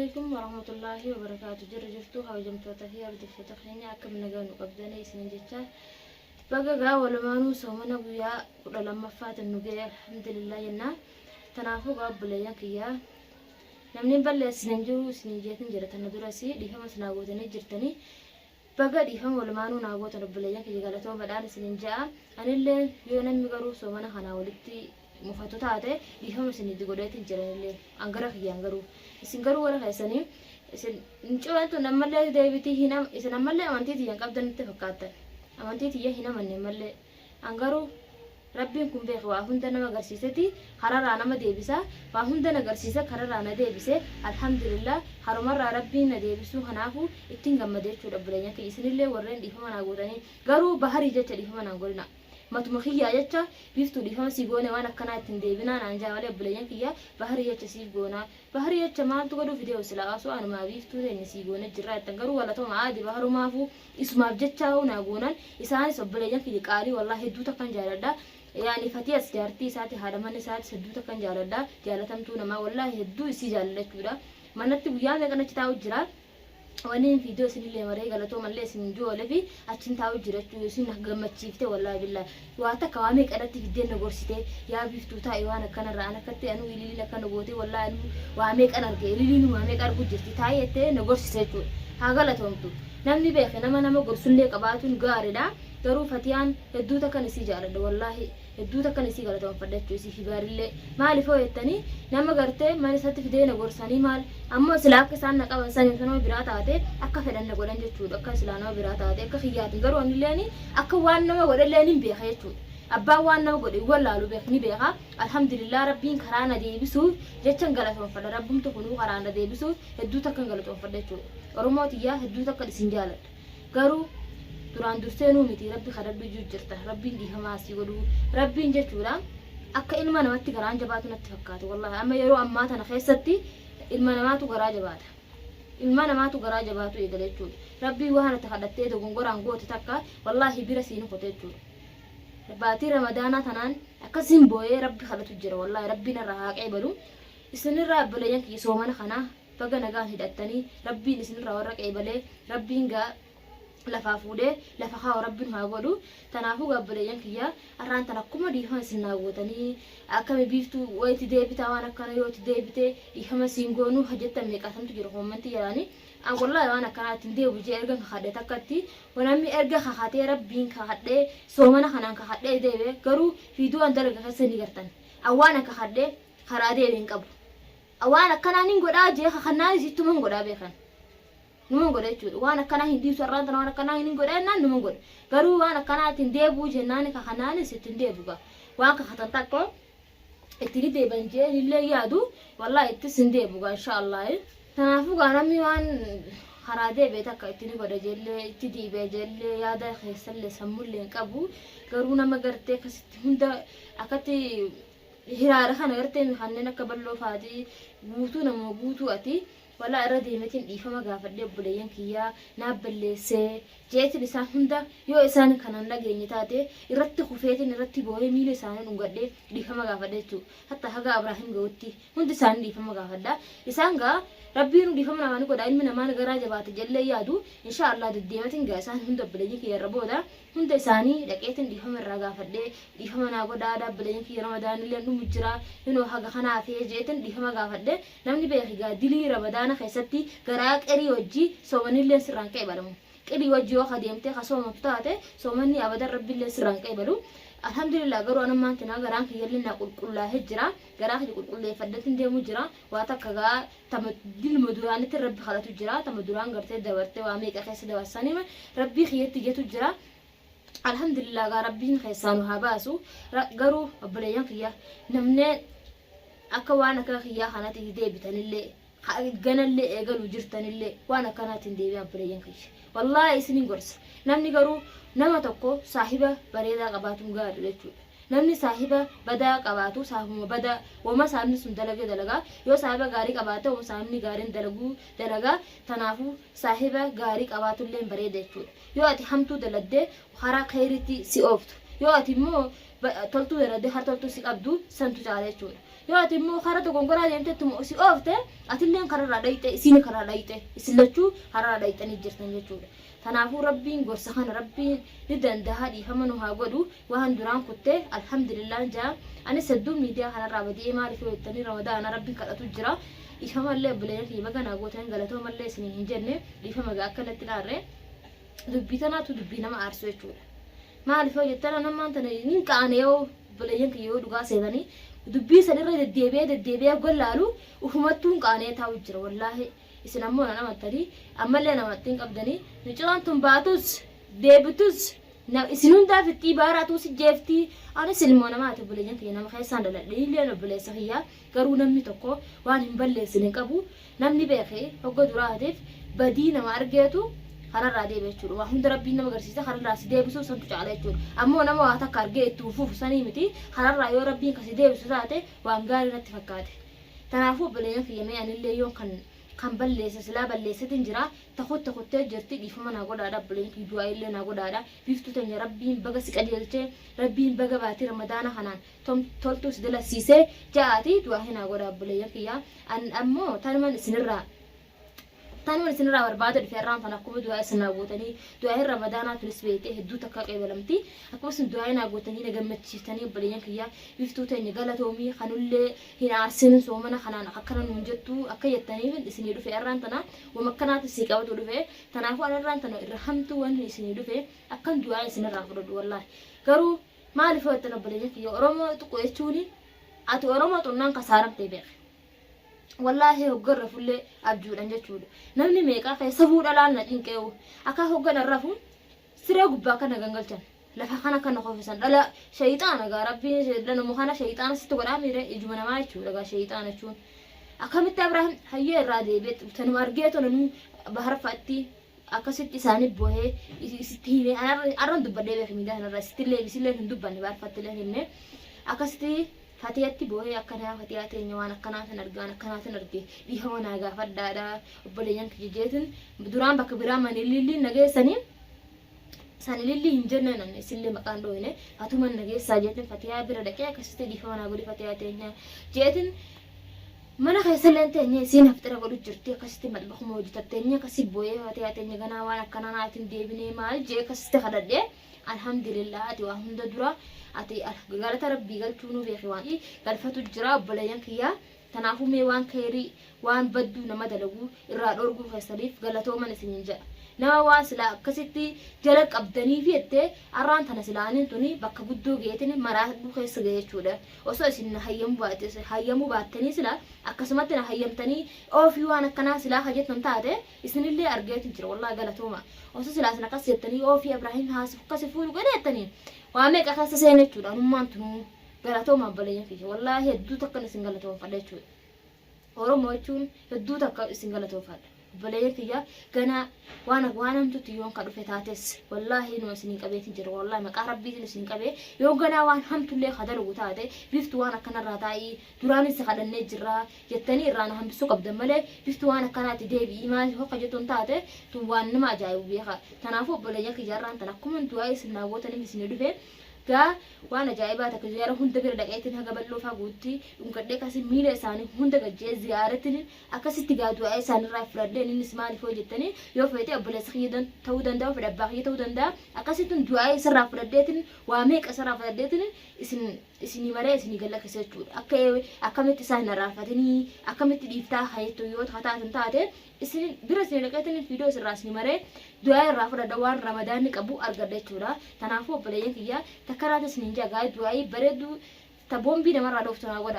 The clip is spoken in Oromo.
Alaikum warahmatullaahi wabarakaatu. Jirra jirtuu kabajamtoota fi hordoftoota keenya, akkam nagaa nu qabdanii isinin jecha. Baga gaa walumaanuu soomana guyyaa 12ffaatiin nu ga'e, alhamdulillah jenna. Tanaafuu gaa obboleeyyan kiyyaa, namni hin balleessine hin jiru isinin jeetin jira. Tana duras dhiifama isinaa gootanii jirtanii. Baga dhiifama walumaanuu naa gootan, obboleeyyan kiyya, galatoomadhaan isinin ja'a. Anillee yoo namni garuu soomana kanaa walitti mufatu taate, dhiifama isinitti godheetin jiranillee an gara kiyyaan. Garuu isin garuu warra keessanii isin mucaan tun ammallee deebitii hin isin ammallee amantii tiyyan qabdan natti fakkaattan, amantii tiyya hin amanne ammallee. An garuu Rabbiin kun beeke, waa hunda nama agarsiiseti kararraa nama deebisa. Waa hunda na agarsiise, kararraa na deebise, alhamdulillah. Karumarraa Rabbiin na deebisuu kanaafu ittiin gammade jechuudha. Obboleeyyan kiyya, isinillee warreen dhiifama naa gootanii, garuu baharii jecha dhiifama naan godhina. Matuma kiyyaa jecha "Biiftuu, dhiifama sii goone, waan akkanaa ittiin deebinaa" naan jaa malee, obboleeyyan kiyya, baharii jecha siif goonaa, baharii jecha maaltu godhuu fidee? Silaa osoo anumaa "Biiftuu teenya, sii goone jirraa" jettan. Garuu galatoma aadi baharumaafuu isumaaf jechaa naa goonan. Isaanis obboleeyyan kiyya qaalii, wallahi hedduu takkan jaaladha. Yaani Fatiyas jaartii isaati, haadha mana isaati, hedduu takkan jaaladha. Jaalatamtuu namaa, wallahi hedduu isii jaaladha jechuudha. Manatti guyyaa meeqan achi taa'u jira. Waniin viidiyoo isinillee maree galatoomallee isin joolee fi achin taa'u jira jechuudha. Isin gammachiifte, wallahi billahi. Waa takka waa meeqa irratti fiddee na gorsite, "Yaa Biiftuu, taa'i waan akkanarraa." An akkatti anuu ililiin akkana goote, wallahi anuu waa meeqan arge, ililiin waa meeqa argu jirti, "Taa'i" jettee na gorsite jechuudha. Haa galatoomtu. Namni beeke nama nama gorsullee qabaatuun gaariidha. Garuu Fatiyaan hedduu takkan isii jaaladha, wallaahi. Hedduu takkan isii galatoomfadha jechuudha, isii fi baarillee. Maaliif hoo jettanii, nama gartee mana isatti fidee na gorsanii maal ammoo silaa akka isaan na qaban sanii osoo nama biraa taate akka fedhan na godhan jechuudha. Akka silaa nama biraa taate akka kiyyaatiin, garuu anilleen akka waan nama godhellee nin beeka jechuudha. Abbaan waan nama godhe wallaalu beek ni beeka. Alhamdulillah, Rabbiin karaa na deebisuuf jechan galatoomfadha. Rabbumtu kunuu karaa na deebisuuf hedduu takkan galatoomfadha jechuudha. Oromoo tiyyaa, hedduu takkan isin jaaladha. Garuu duraan dursee nuu miti, Rabbi kadhadhu iyyuu jirta, Rabbiin dhiifamaa asii godhuu Rabbiin jechuudha. Akka ilma namatti garaan jabaatu natti fakkaata, wallahi. Amma yeroo ammaa tana keessatti ilma namaatu garaa jabaata, ilma namaatu garaa jabaatu eegale jechuudha. Rabbiin waan ati kadhattee dogongoraan goote takka wallahi bira siin kote jechuudha. Baatii Ramadaanaa tanaan akkasiin boo'ee Rabbi kadhatu jira, wallahi. Rabbiin irraa haa qeebalu isinirraa. Obboleeyyan kiyya, soomana kanaa baga nagaan hidhattanii. Rabbiin isinirraa warra qeebalee, Rabbiin gaa lafaa fuudhee lafa kaa'u Rabbiin haa godhu. Tanaafuu gaa obboleeyyan kiyya, har'aan tan akkuma dhiifama isin naa gootanii, "Akkami Biiftuu, wayitti deebitaa? Waan akkana yoo itti deebite dhiifama siin goonuu" hojjettan meeqaatamtu jira koommantii jalaanii. An wallahi waan akkanaa ittiin deebu jee erga kakadhe takkatti, namni erga kakatee, Rabbiin kakadhee, soomana kanaan kakadhee deebe, garuu viidiyoo an dalaga keessa ni gartan. An waan an kakadhee karaa deebe hin qabu. Waan akkanaa nin godhaa jee kakannaanis ittuman godhaa beekan. Numan godha jechuudha. Waan akkanaa hin dhiisu, har'aan tana waan akkanaa hin godha jennaan numan godha. Garuu waan akkanaa ittiin deebi'u jennaan kakanaanis ittiin deebi'u gaa. Waan kakatan takka itti ni deebi'an jee illee yaadu, wallahi ittis hin deebi'u gaa, insha Allah. Kanaafuu gaa namni waan karaa deebi'e takka itti ni godha jeellee, itti deebi'a jeellee yaada keessallee sammullee hin qabu. Garuu nama gartee akkasitti hunda akkatti hiraara kana gartee kanneen akka balloo faatii guutuu nama guutuu ati walaa irra deemetiin dhiifama gaafadhee, "Obboleeyyan kiyyaa, naaf balleessee" jeetiin isaan hunda yoo isaan kanan dhageenye taate irratti kufeetiin irratti boo'ee miila isaanii dhungadhee dhiifama gaafadhe jechuudha. Hatta haga Abrahiim ga'utti hundi isaanii dhiifama gaafadha. Isaan gaa Rabbiin dhiifama namaa ni godha, ilmi namaa garaa jabaate jallee yaadu, insha Allah deddeematiin gaa isaan hunda obboleeyyan kiyya irra booda hunda isaanii dhaqeetiin dhiifama irraa gaafadhee, "Dhiifama naa godhaa, obboleeyyan kiyya, Ramadaanillee dhumu jira, inoo haga kanaaf" jeetiin dhiifama gaafadhe. Namni beeki gaa dilii Ramadaana keessatti garaa qirii wajji soomanillee sirraan qeebalamu. Qirii wajji yoo ka deemtee ka soomatu taate, soomanni abadan Rabbiillee sirraan qeebalu. Alhamdulillah, garuu anammaan tinaa garaan kiyyallee naa qulqullaahee jira. Garaa kiyya qulqulleeffadheetiin deemu jira. Waa takka gaa tama dilma duraanitti Rabbi kadhatu jira. Tama duraan gartee dabartee waa meeqa keessa dabarsanii Rabbii kiyyatti iyyatu jira. Alhamdulillah, gaa Rabbiin keessaa nu haa baasu. Garuu obboleeyyan kiyya, namneen akka waan akka kiyyaa kanatti deebitanillee, ganallee eegaluu jirtanillee, waan akkanaatiin deebi'aa, obboleeyyan kiyya. Wallaahi isinin gorsa. Namni garuu nama tokko saahiba bareedaa qabaatuun gaariidha jechuudha. Namni saahiba badaa qabaatu saahibuma badaa, wama saahibni sun dalage dalagaa. Yoo saahiba gaarii qabaate, wama saahibni gaariin dalaguu dalagaa. Tanaafuu saahiba gaarii qabaatullee bareeda jechuudha. Yoo ati hamtuu daladdee karaa kheyriitti si ooftu. Yoo ati immoo toltuu daladdee karaa toltuu si qabdu, santu caala jechuudha. Yoo ati immoo karaa dogongoraa deemte ittuma si oofte, atilleen kararraa dhayxe, isiin karaa dhayxe, isin lachuu kararraa dhayxanii jirtan jechuudha. Tanaafuu Rabbiin gorsa kana Rabbiin ni dandaha, dhiifama nu haa godhu. Waan duraan kutte alhamdulillah jaa. Anis hedduu miidiyaa kanarraa badee, maaliif yoo jettanii, Ramadaana Rabbiin kadhatu jira. Dhiifamallee obboleeyyan kiyya baga naa gootan, galatoomallee isiniin hin jenne. Dhiifama gaa, akka natti dhaarre dubbii tanaatu dubbii nama aarsu jechuudha. Maaliif yoo jettan, nammaan tana hin qaane. Yoo obboleeyyan kiyya yoo dhugaa seetanii, dubbii san irra deddeebi'ee deddeebi'ee gollaalu ufumattuu hin qaanee taa'u jira wallaahi. Isin ammoo na amattanii, ammallee namatti hin qabdanii. Miciraan tun baatus deebitus isin hundaa fixxii baaraatu si jeeftii. Anis ilmoo namaati, obboleeyyan kiyya, nama keessaan dhaladhe, illeen obboleessa kiyyaa. Garuu namni tokko waan hin balleessine hin qabu. Namni beeke hogga duraatiif badii nama argeetu kararraa deebi'a jechuudha. Waa hunda Rabbiin nama agarsiisa, kararraa si deebisu santu caala jechuudha. Ammoo nama waa takka argee itti fufu sanii miti. Kararraa yoo Rabbiin kasi deebisu taate, waan gaarii natti fakkaate. Tanaafuu obboleeyyan kiyya, mee anillee yoon kan balleesse silaa balleessetin jira, takutte kuttee jirti, dhiifama naa godhaadha. Obboleeyyan kiyya, du'aa illee naa godhaadha. Biiftuu teenya, Rabbiin baga si qajeelchee, Rabbiin baga baatii Ramadaana kanaan toltuu si dalasiisee ja'aati du'aa naa godha, obboleeyyan kiyya. An ammoo tanuman isinirraa barbaada dhufe irraan tan akkuma du'aa isin naa gootanii. Du'aa Ramadaanaa tunis beeytee hedduu takka qeebalamti. Akkuma isin du'aa naa gootanii na gammachiiftanii, obboleeyyan kiyya, Biiftuu teenya galatoomii, kanullee hin aarsin, soomana kanaan akkana nuun jettu akka jettaniif isinii dhufe irraan tana. Wama akkanaatti sii qabatu dhufe. Tanaafuu an irraan tana irra hamtuu waan isinii dhufe akkan du'aa isinirraa fudhadhu wallaahi. Garuu maaliif yoo jettan, obboleeyyan kiyya, Oromoo tuqu jechuuni ati Oromoo xunnaan kasaaramtee beeke. Wallaahi hoggan rafullee abjuudhan jechuudha. Namni meeqaa keessa fuudha laal na cinqeewu. Akka hoggan rafu siree gubbaa kana gangalchan. Lafa kana kana kofisan dhala shayixaana gaa. Rabbiin nama kana shayixaana sitti godhaa miire, ijuma namaa jechuudha gaa shayixaana jechuun. Akkamitti Abrahaam hayyee irraa deebi'e tanuma argee tolanuu baharfaatti akkasitti isaanii bohee isitti himee arran dubbadhee beeke miidiyaa kanarra isittillee isillee hin dubbanne, baharfattillee hin himne. Akkasitti Fatiyatti boohee akkanaa, "Fatiyaa teenya, waan akkanaatin argaan, akkanaatin arge, dhiifama naa gaafadhaadha obboleeyyan kiyya," jeetin. Duraan bakka biraa manililliin nageessanii san ilillii hin jenne, nan isillee maqaan dhooyne, fatuman nageessaa jeetin. Fatiyaa bira dhaqee akkasitti "Dhiifama naa godhi Fatiyaa teenya," jeetin. Mana keessallee teenye, isiin haftira godhu jirti, akkasitti maxbakuma hojjetatteenye, akkasi booyee, "Fatiyaa teenya, ganaa waan akkanaa naatiin deebinee," maal jee akkasitti kadhadhee. Alhamdulillah, ati waa hunda dura ati galata Rabbii galchuu nu beeki, waan galfatu jira, obboleeyyan kiyyaa. Tanaafuu mee waan keerii waan badduu nama dalagu irraa dhorguu keessaniif galatooman isiniin jedha. Nama waan silaa akkasitti jala qabdanii fi jettee arraan tana silaaniin tuni bakka guddoo geetin maraadhuu keessa ga'e jechuudha. Osoo isin na hayyamuu baattanii, silaa akkasumatti na hayyamtanii oofii waan akkanaa silaa hajjettan taate, isinillee argeetu jira. Wallaahi galatooma. Osoo silaa isin akkas jettanii oofii Ibraahim haasif akkasi fuudhu godhe jettanii, waa meeqa keessa seene jechuudha. Anummaan tunuu galatooma, obboleeyyan kiyya. Wallaahi hedduu takkan isin galatoomfadha jechuudha. Oromoo jechuun hedduu takka isin galatoomfadha. Obboleeyyan kiyya, ganaa waan hamtuutti yoon ka dhufe taates, wallaahi numa isin qabeetiin jira. Wallaahi maqaa Rabbiitiin isin qabee, yoo ganaa waan hamtullee ka dalagu taate, "Biftu waan akkanarraa taa'ii, duraanis si kadhannee jirra," jettanii irraa na hambisuu qabdan malee, "Biftu waan akkanaatti deebi'ii," maal hokka jettuun taate tun waan nama ajaa'ibu beeka. Tanaafuu obboleeyyan kiyya, irraan tan akkuma du'aa isin naa gootaniif isin dhufe gaa. Waan ajaa'ibaa takka ziyaara hunda bira dhaqeetiin haga bal'oo faa guutti dhungadhee kasi miila isaanii hunda gajjee ziyaaretiin akkasitti gaa du'aa isaanirraa fudhadheen. Innis maaliif yoo jettanii, yoo feete obboleessa kiyya ta'uu danda'a, fedha abbaa kiyya ta'uu danda'a. Akkasittiin du'aa isarraa fudhadheetiin, waa meeqa isarraa fudhadheetiin isinii maree isinii gallakkisa jechuudha. Akka akkamitti isaan hin arraanfatinii, akkamitti dhiiftaa hayettu yoo taatan taate, isin bira isin dhaqeetiin viidiyoo isirraa isinii maree du'aa irraa fudhadha, waan Ramadaanni qabu argadha jechuudha. Kanaafuu obboleeyyan kiyya, takka raata isiniin jagaa du'aa bareedduu ta boombii namarraa dhooftu naa godha.